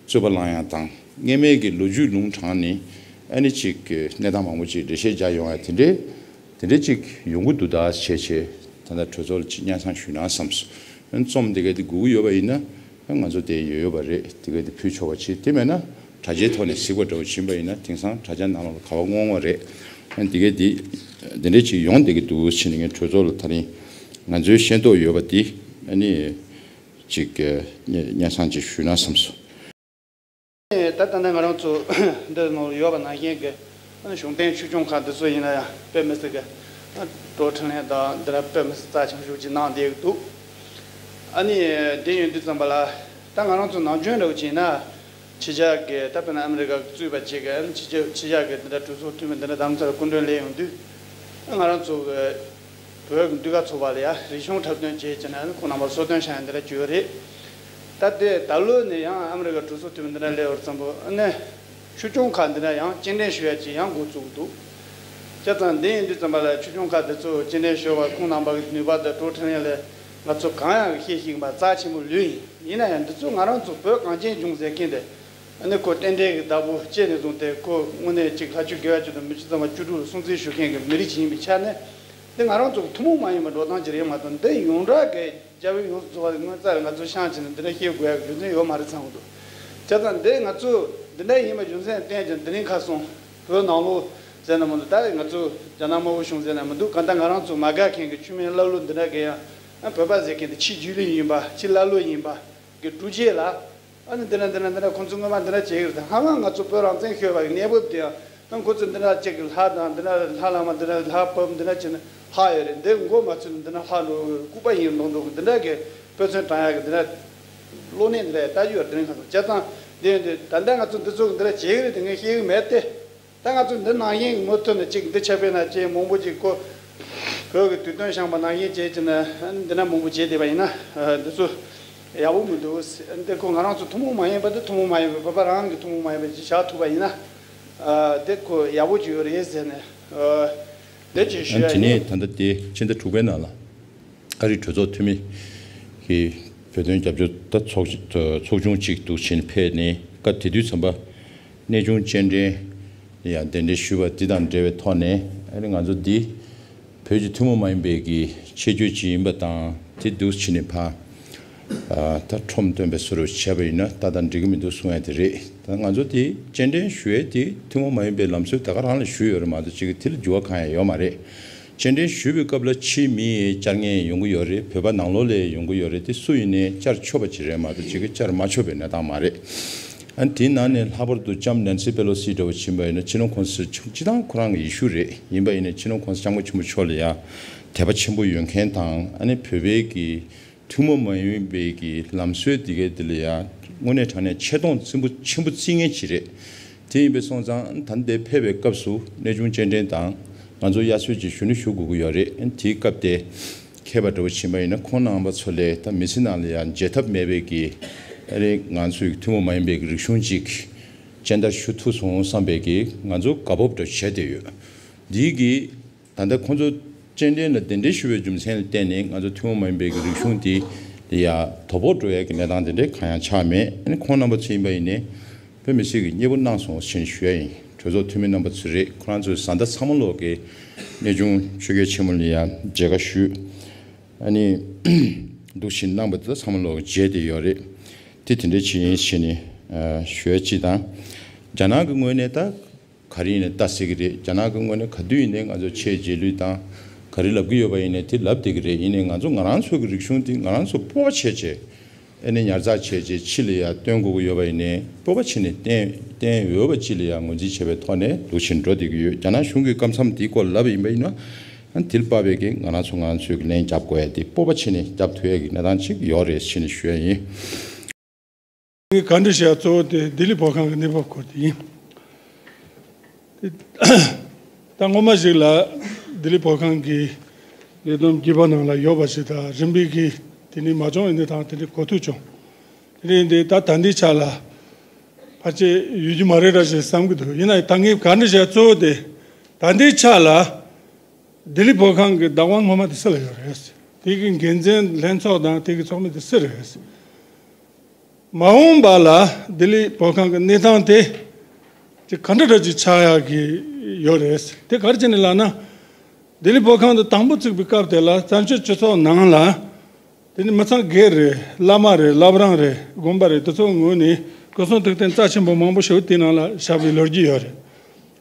རྩོད་པ་བསླང་ཡག་དང་སྔོན་མའི་གི་ལོ་རྒྱུས་ལུང་དྲངས་ནས་ཨ་ནི་ཅིག་གི་གནས་སྟངས་མང་པོ་ཅིག་འགྲེལ་བཤད་རྒྱག་ཡོང་ཡ་དེ་འདྲའི་དེ་འདྲའི་ཅིག་ཡོང་གི་འདུག་ད་བྱས་བྱས་ད་ལྟ་གྲོས་ཚོགས་ལ་ཅིག་སྙན་སེང་ཞུས་ན་བསམས་སོང་། རྩོམ་དེ་ག་དེ་དགོས་ཀྱི་ཡོད་པ་ཡིན་ན་ང་ཚོ་དེ་ཡོད་ཡོད་པ་རེད། དེ་ག་དེ་ཕུལ་ཆོག་པ་བྱེད། དེ་མེད་ན་དྲ་རྒྱའི་ཐོག་ནས་གཟིགས་པ་འདྲ་བོ་ཕྱིན་པ་ཡིན་ན་དེང་སང་དྲ་རྒྱ་ནང་ལ་ག་བ་སྔོན་མ་རེད། དེ་ག་དེ་དེ་འདྲའི་ཅིག་ཡོང་བསྡད་ཀྱི་འདུག་ཟེར་ནས་ངས་གྲོས་ཚོགས་ལ་ད་རིང་ང་ཚོའི་ཤེས་རྟོགས་ཡོད་པ་དེ་ཨ་ནི། ཅིག་གི་སྙན་སེང་ཅིག་ཞུས་ན་བསམས་སོང་། ད་ལྟ་ནས་ང་རང་ཚོ་འདི་ནང་ཡོད་པ་ནང་བཞིན་གྱི་གཞུང་བསྟེན་ཆོས་སྐྱོང་ཁག་འདི་ཚོ་ཡིན་ན་ཡང་དཔེ་མི་སྲིད་ཀྱི་ཀྲོ་འཕྲིན་ལས་དང་འདི་ལ་དཔེ་མི་སྲིད་རྩ་ཆེན་པོ་ཞིག་གནང་བསྡད་ཀྱི་འདུག། ཨ་ནི་དེ་ཡིན་དུས་ཙམ་པ་ལ་ད་ང་རང་ཚོ་ནམ་རྒྱུན་འདྲ་བོ་བྱས་ན་ཕྱི་རྒྱལ་གྱི་ད་དཔེར་ན་ཨ་མི་རི་ཀ་གཙོས་པ་བྱེད་ཀྱི་ཨ་ནི་ཕྱི་རྒྱལ་ཕྱི་རྒྱལ་གྱི་འདི་འདྲ་གྲོས་ཚོགས་འཐུས་མི་འདི་འདྲ་དམ་ཚར་སྐུ་མགྲོན་སླེབས་ཡོང་དུས་ང་རང་ཚོ་གི་བོད་ཀྱི་ཟློས་གར་ཚོགས་པ་ལ་ཡང་རིག་གཞུང་འཁྲབ་སྟོན་བྱེད་ཀྱི་ན་ཁོང་རྣམ་པར་གསོལ་སྟོན་བྱ་ཡ་འདི་འདྲ་བྱུང་ཡོད་རེད། ད་ལྟའི་ད་ལོ་ནས་ཡང་ཨ་མི་རི་ཀ་གྲོས་ཚོགས་འཐུས་མི་འདི་འདྲ་སླེབས་པར་བརྩམས་པོ་ཨ་ནི་ ཆོས་སྐྱོང་ཁག་འདི་འདྲ་ཡང་སྤྱན་འདྲེན་ཞུ་ཡ་ཅིག་ཡང་འགོ་བཙུགས་འདུག་བྱས་ཙང་འདི་ཡིན་དུས་ཙམ་པ་ལ་ཆོས་སྐྱོང་ཁག་འདི་ཚོ་སྤྱན་འདྲེན་ཞུ་བ་ཁོང་རྣམ་པ་གི་ནུས་པ་དང་བགྲོ་གྲེ་ལ་ང་ཚོ་གང་ཡང་ཤེས་ཤིང་པ་རྩ་ཆེན་པོ་ལོས་ཡིན། ཡིན་ན་ཡང་འདི་ཚོ་ང་རང་ཚོ་བོད་གངས་ཅན་ལྗོངས་ཟེར་མཁན་དེ། ཨ་ནི་ཁོ་རྟེན་འབྲེལ་གྱི་བདག་པོ་བཅས་ནས་བཟུང་སྟེ་ཁོ་དངོས་གནས་ཅིག་ལྷ་ཆོས་དགེ་བ་བཅུ་དང་མི་ཆོས་ཚང་མ་བཅུ་དྲུག་ལ་སྲུང་བརྩི་ཞུ་མཁན་གྱི་མི་རིགས་ཅིག་ཡིན་པའི་ཆ་ནས། འདི་ང་རང་ཚོ་ཐུན་མོང་མ་ཡིན་པའི་འགྲོ་སྟངས་ཅིག་རེད་མ་གཏོགས། འདི་ཡོངས་གྲགས་ཀྱི་རྒྱལ་བའི་ཡོངས་སུ་རྫོགས་པ་དངོས་རྩ་རེད། ང་ཚོ་ཤང་བྱས་ནས་འདི་འདྲ་བཤད་དགོས་ཡག་རྒྱུ་མཚན་ཡོད་མ་རེད་བསམ་གྱི་འདུག་བྱས་ཙང་འདི་ང་ཚོ་འདི་འདྲ་ཡིན་པའི་རྒྱུ་མཚན་བསྟན་ཀྱང་འདི་རིང་ཁ་སང་བོད་ནང་ལོགས་ཟེར་ན་མི་འདུག་ད་རེས་ང་ཚོ་རྒྱ་ནག་དམར་པོ་གཞུང་ཟེར་ན་མི་འདུག་གང་ལྟར་ང་རང་ཚོ་མ་དགའ་མཁན་གྱི་ཆོས་མིན་བླ་སློབ་འདི་འདྲ་གི་ཡང་བོད་པ་ཟེར་མཁན་དེ་ཕྱི་རྒྱུས་ལོན་ཡིན་པ། ཕྱི་བླ་སློབ་ཡིན་པ་གི་སྒྲུབ་བྱེད་ལ། ཨ་ནི་འདི་འདྲ་འདི་འདྲ་འདི་འདྲ་ཁོང་ཚོ་སྔོན་མ་འདི་འདྲ་བྱེད་ཀྱི་རེད་དང་། ཧ་ལམ་ང་ཚོ་བོད་རང་བཙན་ཤོར་བ་གི་གནས་བབ་དེ་ཡང་། ཨ་ཁོ་ཚོ་འདི་འདྲ་གཅིག་གི་ལྷ་དང་འདི་འདྲ་ལྷ་བླ་མ་འདི་འདྲ་ལྷ་བབས་འདི་འདྲ་བྱས་ནས་ལྷག་ཡོད་རེད། འདི་མགོ་མ་ཚོས་ནས་འདི་འདྲ་ལྷག་འགྲོ་གི་རེད། ལྐུགས་པ་ཡིན་མདོག་མདོག་གི་འདི་འདྲ་གི་དཔེ་མཚོན་དྲངས་ཡག་གི་འདི་འདྲ་གློག་བརྙན་འདི་འདྲ་ལྟ་རྒྱུ་ཡོད་རེད། དེ་རིང་ཁ་སང་བྱས་ཙང་འདི་འདི་ད་ལྟ་ང་ཚོ་འདི་ཚོ་གི་འདི་འདྲ་བྱེད་ཀྱི་རེད་དེ་ངས་བཤད་ཀྱི་མེད་དེ། ད་ང་ཚོ་འདི་ནང་བཞིན་གྱི་མུ་མཐུད་ནས་གཅིག་འདི་ཆ་དཔེར་ན་ཅིག་མང་པོ་ཅིག་ཁོ་བོད་ཀྱི་དུས་སྟོན་བཤམས་པ་ནང་བཞིན་བྱས་ཀྱི་ན་འདི་འདྲ་མང་པོ་བྱས་བསྡད་པ་ཡིན་ན། འདི་ཚོ་ཡག་པོ་མི་འདུག་འདི་ཁོ་ང་རང་ཚོ་ཐུན་མོང་མ་ཡིན་པ་འདི་ཐུན་མོང་མ་ཡིན་པའི་བོད་པ་རང་གི་ཐུན་མོང་མ་ཡིན་པ་ཅིག་བཞག་ཐུབ་པ་ཡིན་ན། འདི་ཁོ་ཡག་པོ་ཅིག་ཡོད་རེད་ཟེར་ནས་འདི་ཅིག་ཞུ་ཡ་དེ་ཡིན། ནས་ད་ལྟ་དེ་ཕྱི་ཟླ་དྲུག་པའི་ནང་ལ། ཨ་རིའི་གྲོས་ཚོགས་འཐུས་མི་གིས་བོད་དོན་རྒྱབ་སྐྱོར་ད་ཚོགས་ཚོགས་ཆུང་གཅིག་འདུག་བྱས་ནས་ཕེབས་ནས། སྐབས་དེ་དུས་ཙམ་པ་གནས་ཆུང་སྤྱན་འདྲེན་ཡང་གདན་འདྲེན་ཞུས་པ་འདི་དང་འབྲེལ་བའི་ཐོག་ནས། ཨ་ནི་ང་ཚོ་འདི་བོད་ཀྱི་ཐུན་མོང་མ་ཡིན་པའི་གི་ཆེད་བརྗོད་ཅིག་ཡིན་པ་དང་། དེ་འདུག་བྱས་ནས་ཕར་ཨ་ད་ཁྲོམ་སྟོན་པའི་བཟོ་འདྲ་བྱས་པ་ཡིན་ན་ཏག་ཏག་འགྲིག་གི་མི་འདུག་གསུང་ཡ་དེ་རེད། ད་ང་ཚོ་དེ་སྤྱན་འདྲེན་ཞུ་ཡས་དེ་ཐུན་མོང་མ་ཡིན་པའི་ལམ་སྲོལ་ད་ག་རང་ལ་ཞུས་ཡོད་རེད་མ་གཏོགས་ཅིག་དེ་ལ་འགྱུར་བ་གང་ཡང་ཡོད་མ་རེད། སྤྱན་འདྲེན་ཞུས་པའི་སྐབས་ལ་ཕྱིའི་མི་ཡིས་བཅར་མཁན་ཡོང་གི་ཡོད་རེད། བོད་པ་ནང་ལོགས་ལ་ཡོང་གི་ཡོད་རེད། དེ་སུ་ཡིན་ནའི་བཅར་ཆོག་པ་ཅིག་རེད་མ་གཏོགས་ཅིག་བཅར་མ་ཆོག་པའི་གནས་སྟངས་མ་རེད། ཨ་ནི་དེའི་ནང་ནས་ལྷག་པར་དུ་ལྕམ་ནན་སི་པེ་ལོ་སི་འདྲ་བོ་ཕྱིན་པ་ཡིན་ན་སྤྱི་ནོར་གོང་ས་སྤྱི་བཏང་ཁོ་རང་གི་ཡེ་ཤུ་རེད། ཡིན་པ་ཡིན་ནའི་སྤྱི་ནོར་གོང་ས་སྐྱབས་མགོན་ཆེན་པོ་མཆོག་ལ་ཡང་དད་པ་ཆེན་པོ་ཡོད་མཁན་དང་། ཨ་ནི་བོད་པའི་གི་ཐུན་མོང་མ་ཡིན་པའི་གི་ལམ་སྲོལ་འདི་གའི་འདི་ལ་ཡང་དངོས་གནས་དྲང་གནས་ཆེ་མཐོང་ཆེན་པོ་ཆེན་པོ་བརྩི་མཁན་ཅིག་རེད། དེ་ཡིན་པས་སོང་ཙང་ད་ལྟའི་ཕེབས་པའི་སྐབས་སུ་གནས་ཆུང་སྤྱན་འདྲེན་དང་ང་ཚོ་དབྱར་གསོལ་གྱི་ཞུ་ནི་ཞུ་དགོས་ཀྱི་ཡོད་རེད། དེའི་སྐབས་དེ་མཁས་པ་འདྲ་བོ་ཕྱིན་པ་ཡིན་ན་ཁོང་རྣམ་པ་ཚོ་ལས་ད་མི་ཚེ་ནང་ལ་ཡང་བརྗེད་ཐབས་མེད་པའི་གི་ཨ་རེ་ང་ཚོའི་ཐུན་མོང་མ་ཡིན་པའི་གི་རིག་གཞུང་ཅིག་སྦྱན་བདར་ཞུ་ཐུབ་སོང་བསམ་པའི་གི་ང་ཚོ་དགའ་སྤོབས་འདྲ་བྱས་བསྡད་ཡོད། འདིའི་གི་ད་ལྟ་ཁོང་ཚོ་སྤྱན་འདྲེན་ལ་གདན་འདྲེན་ཞུ་བའི་རྒྱུ་མཚན་ལ་བརྟེན་ནས་ང་ཚོ་ཐུན་མོང་མ་ཡིན་པའི་གི་རིག་གཞུང་འདི་ལ་ཡང་དོ་ཕོག་འགྲོ་ཡ་གི་གནས་སྟངས་དེ་འདྲའི་གང་ཡང་ཆགས་མེད། ཨ་ནི་ཁོང་རྣམ་པ་ཚོ་ཡིན་པ་ཡིན་ནའི་དཔེ་མི་སྲིད་ཀྱི་མཉེས་པོ་གནང་སོང་ཞེས་ཞུ་ཡ་ཡིན། གྲོས་ཚོགས་འཐུས་མི་རྣམ་པ་ཚོ་རེད། ཁོ་རང་ཚོའི་བཟའ་ཟླ་ཚང་མ་ལོག་གི་གནས་ཆུང་ཆོས་རྒྱལ་ཆེན་མོ་ལ་ཡང་མཇལ་ཁ་ཞུས། ཨ་ནི་འདུག་བཞིན་གནང་བ་དེ་ཚང་མ་ལོག་མཇལ་བསྡད་ཡོད་རེད། དེ་དེ་འདྲའི་ཆེད་ཡིན་ཞེས་ནས་ཞུ་ཡ་གཅིག་དང་། རྒྱ་ནག་གི་ངོས་ནས་ད་ག་རེ་ཡིན་ནའི་ལྟ་སྲིད་ཀྱི་རེད། རྒྱ་ནག་གི་ངོས་ནས་ག་དུས་ཡིན་ནའི་ང་ཚོ་ཆེད་རྗེས་ལུས་དང་ག་རེ་ལབ་ཀྱི་ཡོད་པ་ཡིན་ནའི་དེ་ལབ་བསྡད་ཀྱི་རེད། ཡིན་ནའི་ང་ཚོ་ང་རང་ཚོ་གི་རིག་གཞུང་དེ་ང་རང་ཚོ་སྤོབས་པ་བྱས་བྱས། ཨ་ནི་ཉར་ཚགས་བྱས་བྱས་ཕྱི་ལ་ཡང་སྟོན་དགོས་ཀྱི་ཡོད་པ་ཡིན་ནའི་སྤོབས་པ་བྱས་ནས་བསྟན་བསྟན་འོས་པ་ཅིག་ལ་ཡང་ངོས་འཛིན་བྱས་པའི་ཐོག་ནས་འདུག་བཞིན་འགྲོ་བསྡད་ཀྱི་ཡོད། རྒྱ་ནག་གཞུང་གི་སྐབས་མཚམས་དེའི་སྐོར་ལ་ལབ་པ་ཡིན་པ་ཡིན་ན། ཨ་ནི་དེ་ལ་དཔག་པའི་གི་ང་རང་ཚོ་ང་རང་ཚོའི་གི་ལན་རྒྱབ་དགོས་ཡ་དེ་སྤོབས་པ་བྱས་ནས་རྒྱབ་ཐུབ་ཡ་གི་གནས་སྟངས་ཅིག་ཡོད་རེད་ཞེས་ནས་ཞུ་ཡ་ཡིན། ངས་བཀའ་འདྲི་བྱས་གཙོ་བོ་དེ་ལྡི་ལི་བོད་ཁང་གི་གནས་བབ་སྐོར་དེ་ཡིན། དེ་ད་སྔོན་མ་ཞིག་ལ་ལྡི་ལི་བོད་ཁང་གི་ལས་བསྡོམས་བརྒྱུད་པ་ནང་ལ་ཡོད་པ་ཞིག་དང་། རིམ་པས་ཀྱིས་དེ་ནས་མ་བྱུང་བའི་གནས་སྟངས་དེ་འདྲའི་གོ་ཐོས་བྱུང་། དེ་རིང་འདི་ད་ད་ལྟའི་ཆ་ལ་ཕལ་ཆེར་ཡོད་རྒྱུ་མ་རེད་ར་ཞེས་བསམ་གྱི་འདུག་ཡིན་ན་ད་ངས་བཀའ་འདྲི་བྱས་གཙོ་བོ་དེ་ད་ལྟའི་ཆ་ལ་ལྡི་ལི་བོད་ཁང་གི་བདག་དབང་ངོ་མ་དེ་སུ་ལ་ཡོད་རེད། དེ་གི་འགན་འཛིན་ལྷན་ཚོགས་དང་དེ་གི་ཚོགས་མི་དེ་སུ་རེད། མ་འོངས་པ་ལ་ལྡི་ལི་བོད་ཁང་གི་གནས་སྟངས་དེ་ཅིག་ག་འདྲ་འདྲ་ཅིག་ཆགས་ཡག་གི་ཡོད་རེད། དེ་ག་རེ་བྱས་ནས་ལབ་ན། ལྡི་ལི་བོད་ཁང་དུ་དང་པོ་བཙུགས་པའི་སྐབས་དེ་ལ་བཙན་བྱོལ་སྤྱི་ཚོགས་ནང་ལ་དེ་ནི་མི་ཚང་སྒེར་རེད། བླ་མ་རེད། བླ་བྲང་རེད། དགོན་པ་རེད། དེ་ཚོའི་ངོས་ནས་སྐུ་གསུང་ཐུགས་རྟེན་རྩ་ཆེན་པོ་མང་པོ་ཞིག་དེའི་ནང་ལ་བཞག་པའི་ལོ་རྒྱུས་ཡོད་རེད།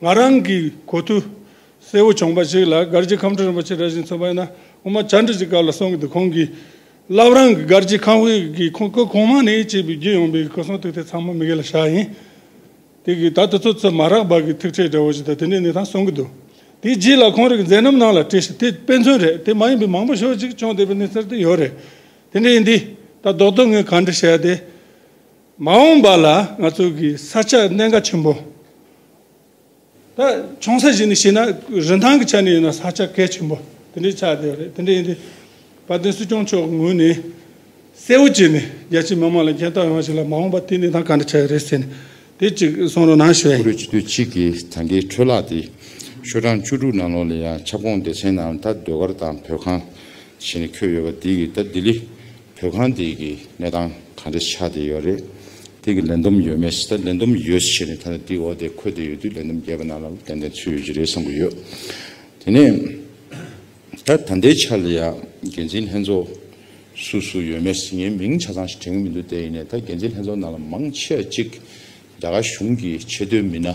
ང་རང་གི་གོ་ཐོས་གསལ་བོ་བྱུང་བ་ཞིག་ལ་སྒར་རྗེ་ཁམས་སྤྲུལ་རིན་པོ་ཆེ་འདྲ་ཞིག་མཚོན་པ་ཡིན་ན། སྔོན་མ་བཅར་འདྲི་ཞིག་སྐབས་ལ་གསུང་གི་འདུག་ཁོང་གིས་བླ་བྲང་གི་སྒར་རྗེ་ཁང་པའི་གི་ཁོང་སྐུ་གོང་མ་ནས་བྱས་པའི་བརྒྱུད་ཡོང་པའི་སྐུ་གསུང་ཐུགས་རྟེན་ཚང་མ་མི་སྒེར་ལ་བཞག་ཡིན། དེ་གི་ད་དེ་ཚོ་ཚོ་མ་རག་པ་གི་ཐུག་འཕྲད་འདྲ་བོ་ཞིག་དང་དེ་འདྲའི་གནས་སྟངས་གསུང་གི་འདུག་དེའི་རྗེས་ལ་ཁོང་རང་གི་མཛད་རྣམ་ནང་ལ་བྲིས་ཤིང་དེ་དཔེ་མཚོན་རེད། དེ་མ་ཡིན་པའི་མང་པོ་ཞེ་པོ་ཅིག་བྱུང་བསྡད་པའི་གནས་ཚུལ་དེ་ཡོད་རེད། དེ་འདྲ་ཡིན་དུས་ད་རྡོག་རྡོག་ངས་ག་འདྲ་བཤད་དེ། མ་འོངས་པ་ལ་ང་ཚོ་གི་ས་ཆ་གནད་འགག་ཆེན་པོ། ད་ཆུང་ས་ཞིག་ནས་བཤད་ན་རིན་ཐང་གི་ཆ་ནས་ཡིན་ན་ས་ཆ་གལ་ཆེན་པོ་དེ་འདྲའི་ཆགས་བསྡད་ཡོད་རེད། དེ་འདྲ་ཡིན་དུས་དཔལ་ལྡན་སྲིད་སྐྱོང་མཆོག་ངོས་ནས་གསལ་བོ་བྱས་ནས་རྒྱ་ཆེའི་མི་མང་ལ་མཁྱེན་རྟོགས་ཡོང་བ་ཞིག་ལ་མ་འོངས་པ་དེ་གནས་སྟངས་ག་འདྲ་ཆགས་ཡོད་རེད་ཟེར་ནས་ དེ་གཅིག་གསུང་རོགས་གནང་ཞུ། བཀུར་འོས་སྤྱི་འཐུས་གཅིག་གིས་ད་གིན་འཕྲོ་བརླག་དེ་ཤོག་གྲངས་བཅུ་དྲུག་ནང་ལོགས་ལ་ཡང་ཁྱབ་ཁོངས་སྡེ་ཚན་ནང་ད་ཟློས་གར་དང་བོད་ཁང་བྱས་ནས་འཁོད་ཡོད་པ་དེ་གིས་ད་ལྡི་ལི་བོད་ཁང་དེ་གི་གནས་སྟངས་གང་འདྲ་ཆགས་བསྡད་ཡོད་རེད། དེ་གི་ལས་བསྡོམས་ཡོད་མེད་ད་ལས་བསྡོམས་ཡོད་ཟེར་ནས་ད་དེ་འོག་དེ་འཁོད་བསྡད་ཡོད་དུས་ལས་བསྡོམས་རྒྱས་པ་ནང་ལ་ཏན་ཏན་ཚུད་ཡོད་ཀྱི་རེད་བསམ་གྱི་ཡོད། དེ་ནས། ད་ད་ལྟའི་ཆ་ལ་ཡང་འགན་འཛིན་ལྷན་ཚོགས་སུ་སུ་ཡོད་མེད་ངས་མིང་ཆ་ཚང་ཞིག་དྲན་གྱི་མི་འདུག་དེ་ཡིན་ནའི་ད་འགན་འཛིན་ལྷན་ཚོགས་ནང་ལ་མང་ཆེ་བ་གཅིག་རྒྱ་གར་གཞུང་གི་ཆེས་མཐོའི་མི་སྣ།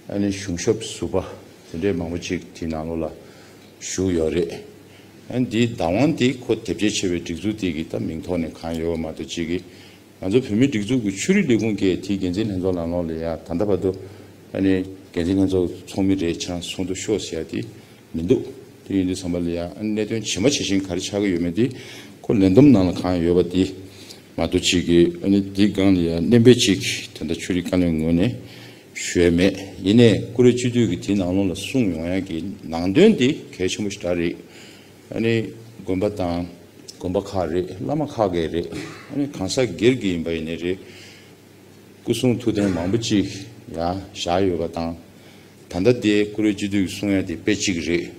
ཨ་ནི་གཞུང་ཞབས་ཟུར་པ་དེ་འདྲའི་མང་པོ་གཅིག་དེའི་ནང་ལོགས་ལ་བཞུགས་ཡོད་རེད། ཨ་ནི་འདིའི་བདག་དབང་དེ་ཁོ་དེབ་སྐྱེལ་བྱས་པའི་སྒྲིག་འཛུགས་དེ་གི་ད་མིང་ཐོག་ནས་གང་ཡོད་པ་མ་གཏོགས་གཅིག་གི་ང་ཚོ་བོད་མིའི་སྒྲིག་འཛུགས་ཀྱི་ཆོས་རིག་ལས་ཁུངས་ཀྱིས་དེའི་འགན་འཛིན་ལྷན་ཚོགས་ནང་ལོགས་ལ་ཡང་ད་ལྟ་བར་དུ་ཨ་ནི་འགན་འཛིན་ལྷན་ཚོགས་ཚོགས་མི་རེ་ཁྱེད་རང་ཚོགས་འདུ་ཤོག་ཟེར་ཡ་དེ་མི་འདུག་དེ་ཡིན་དུས་ཙམ་པ་ལ་ཡང་ཨ་ནི་གནད་དོན་ཇི་མ་ཇི་བཞིན་ག་རེ་ཆགས་ཀྱི་ཡོད་མེད་དེ་ཁོ་ལས་བསྡོམས་ནང་ལ་གང་ཡོད་པ་དེ་མ་གཏོགས་གཅིག་གིས་ཨ་ནི་དེའི་སྒང་ལ་ཡང་སྣོན་པ་གཅིག་ད་ལྟ་ཆོས་རིག་བཀའ་བློན་ངོས་ནས་ཞུ་ཡ་མེད། ཡིན་ནའི་བཀུར་འོས་སྤྱི་འཐུས་ཀྱིས་དེའི་ནང་ལོགས་ལ་གསུངས་ཡོང་ཡ་གི་ནང་དོན་དེ་གལ་ཆེན་པོ་ཞིག་རེད། ཨ་ནི་དགོན་པ་དང་དགོན་པ་ཁག་རེད། བླ་མ་ཁག་གི་རེད། ཨ་ནི་གང་ཟག་སྒེར་གྱི་ཡིན་པ་ཡིན་ནའི་རེད། སྐུ་གསུང་ཐུགས་རྟེན་མང་པོ་ཅིག་ཡང་བཞག་ཡོད་པ་དང་། ད་ལྟ་དེ་བཀུར་འོས་སྤྱི་འཐུས་ཀྱིས་གསུང་ཡ་དེ་དཔེ་གཅིག་རེད།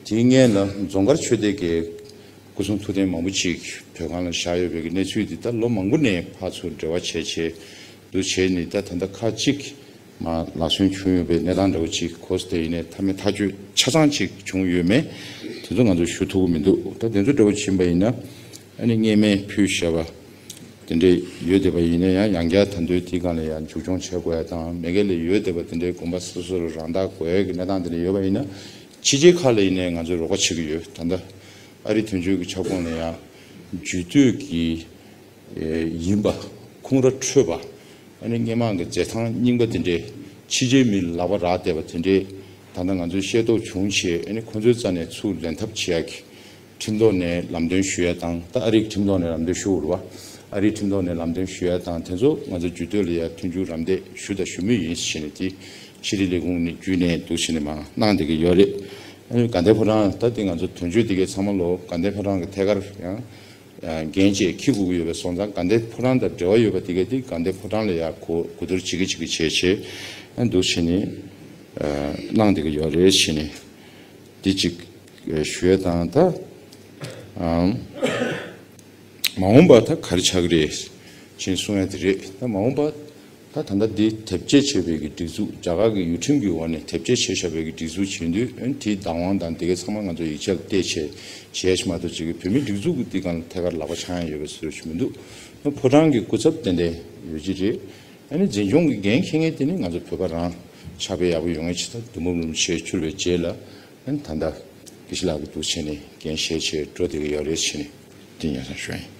དེའི་སྔོན་ལ་རྫོང་དཀར་ཆོས་སྡེ་གི་སྐུ་གསུང་ཐུགས་རྟེན་མང་པོ་ཅིག་བོད་ཁང་ལ་བཞག་ཡོད་པའི་གནས་ཚུལ་དེ་ད་ལོ་མང་པོ་ནས་ཕར་ཚུར་འབྲེལ་བ་བྱས་བྱས་འདུག་བྱས་ནས་ད་ད་ལྟ་ཁག་ཅིག་མ་ལག་སོན་བྱུང་ཡོད་པའི་གནས་སྟངས་འདྲ་བོ་ཅིག་གོ་སྟེ་ཡིན་ནའི་མཐའ་མའི་ཐག་གཅོད་ཆ་ཚང་ཅིག་བྱུང་ཡོད་མེད་དེ་ཚོ་ང་ཚོ་ཞུ་ཐུབ་ཀྱི་མི་འདུག་ད་དེ་ཚོ་འདྲ་བོ་ཕྱིན་པ་ཡིན་ན་ཨ་ནི་སྔས་མའི་ཕུལ་བཞག་པ་དེ་འདྲས་ཡོད་བསྡད་པ་ཡིན་ན་ཡང་ཡང་བསྐྱར་ད་དུང་དེའི་སྒང་ལ་ཡང་མཇུག་སྐྱོང་བྱེད་དགོས་ཡ་དང་མ་གི་ལ་ཡོད་བསྡད་པ་དེ་འདྲས་དགོན་པ་སོ་སོ་ལ་རང་བདག་དགོས་ཡ་གི་གནས་སྟངས་དེ་འདྲས་ཡོད་པ་ཡིན་ན་ཕྱི་རྒྱལ་ཁག་ལ་ཡིན་ནའི་ང་ཚོས་རོགས་པ་བྱེད་ཀྱི་ཡོད། ད་ལྟ་ཨ་རི་དོན་གཅོད་ཀྱི་ཁྱབ་ཁོངས་ལ་ཡང་ཇུས་གཏོགས་ཀྱི་ཡིན་པ། ཁུངས་ར་འཕྲོད་པ། ཨ་ནི་སྔས་མ་གི་རྫས་ཐང་རྙིང་པ་དེ་འདྲས་ཕྱི་རྒྱལ་མི་ལག་པ་རག་བསྡད་པ་དེ་འདྲས་ད་ལྟ་ང་ཚོས་ཤེས་རྟོགས་བྱུང་བྱས་ཨ་ནི་ཁོ་ཚོའི་རྩ་ནས་ཚུར་ལེན་ཐབས་བྱེད་ཡག་གི་ཁྲིམས་ཐོག་ནས་ལམ་སྟོན་ཞུ་ཡ་དང་ད་ཨ་རིའི་ཁྲིམས་ཐོག་ནས་ལམ་སྟོན་ཞུ་དགོས་རེད་བ། ཨ་རིའི་ཁྲིམས་ཐོག་ནས་ལམ་སྟོན་ཞུ་ཡ་དང་དེ་ཚོ་ང་ཚོ་ཇུས་གཏོགས་ལ་ཡ་མཐུན་འགྱུར་རམ་འདེགས་ཞུ་དང་ཞུ་མུས་ཡིན་ཟེར་ནས་དེ་ཕྱི་དྲིལ་ལས་ཁུངས་ནས་བརྒྱུད་ནས་འདུག་ཟེར་ནས་མར་གནང་བསྡད་ཀྱི་ཡོད་རེད། ཨ་ནི་དགའ་ལྡན་ཕོ་བྲང་ད་དེ་ང་ཚོ་དོན་གཅོད་དེ་གའི་ཚང་མ་ལོ་དགའ་ལྡན་ཕོ་བྲང་གི་ཐད་ཀར་ཡང་འགན་བཅས་འཁྱེར་དགོས་ཀྱི་ཡོད་པའི་སོང་ཙང་དགའ་ལྡན་ཕོ་བྲང་དང་འབྲེལ་བ་ཡོད་པ་དེ་གས་དེ་དགའ་ལྡན་ཕོ་བྲང་ལ་ཡང་གོ་གོ་བསྡུར་བྱེད་ཀྱི་བྱེད་ཀྱི་བྱས་བྱས་ཨ་འདུག་བྱས་ནས་གནང་བསྡད་ཀྱི་ཡོད་རེད་བྱས་ནས་འདི་གཅིག་ཞུ་ཡ་དང་ད་མ་འོངས་པ་ད་ག་རེ་ཆགས་ཀྱི་རེད་བྱས་ནས་གསུང་ཡ་དེ་རེད། ད་མ་འོངས་པ། ད་ད་ལྟ་འདི་དེབ་སྐྱེལ་བྱས་པའི་གི་སྒྲིག་འཛུགས་རྒྱ་གར་གྱི་ཡུལ་ཁྲིམས་ཀྱི་འོག་ནས་དེབ་སྐྱེལ་བྱས་བཞག་པའི་གི་སྒྲིག་འཛུགས་བྱེད་དུས་ཨ་ནི་དེའི་བདག་དབང་དང་དེ་གའི་ཚང་མ་ང་ཚོ་ཡིག་ཆ་ལ་བལྟས་བྱས་བྱས་ཞིག་མ་གཏོགས་ཅིག་གི་བོད་མིའི་སྒྲིག་འཛུགས་ཀྱི་དེ་སྒང་ལ་ཐད་ཀར་ལག་པ་འཆང་ཡ་ཡོད་པའི་བཟོ་ཞིག་མི་འདུག་ཨ་ཕོ་བྲང་གི་སྐུ་ཚབ་ཏན་ཏན་ཡོད་ཀྱི་རེད། ཨ་ནི་འཛིན་སྐྱོང་གི་འགན་འཁྱེར་མཁན་དེ་ནི་ང་ཚོ་བོད་པ་རང་ཕྱག་དཔེ་ཡག་པོ་ཡོང་ཡ་ཆེད་དུ་འདུམ་འགྲིག་བྱས་གྱུར་པའི་རྗེས་ལ་ཨ་ནི་ད་ལྟ་དགེ་བཤེས་ལགས་ཀྱི་འདུག་བྱས་ནས་འགན་བཞེས་བྱས་འགྲོ་བསྡད་ཀྱི་ཡོད་རེད་བྱས་ནས་དེ་ཡང་ཞུ་ཡ་ཡིན།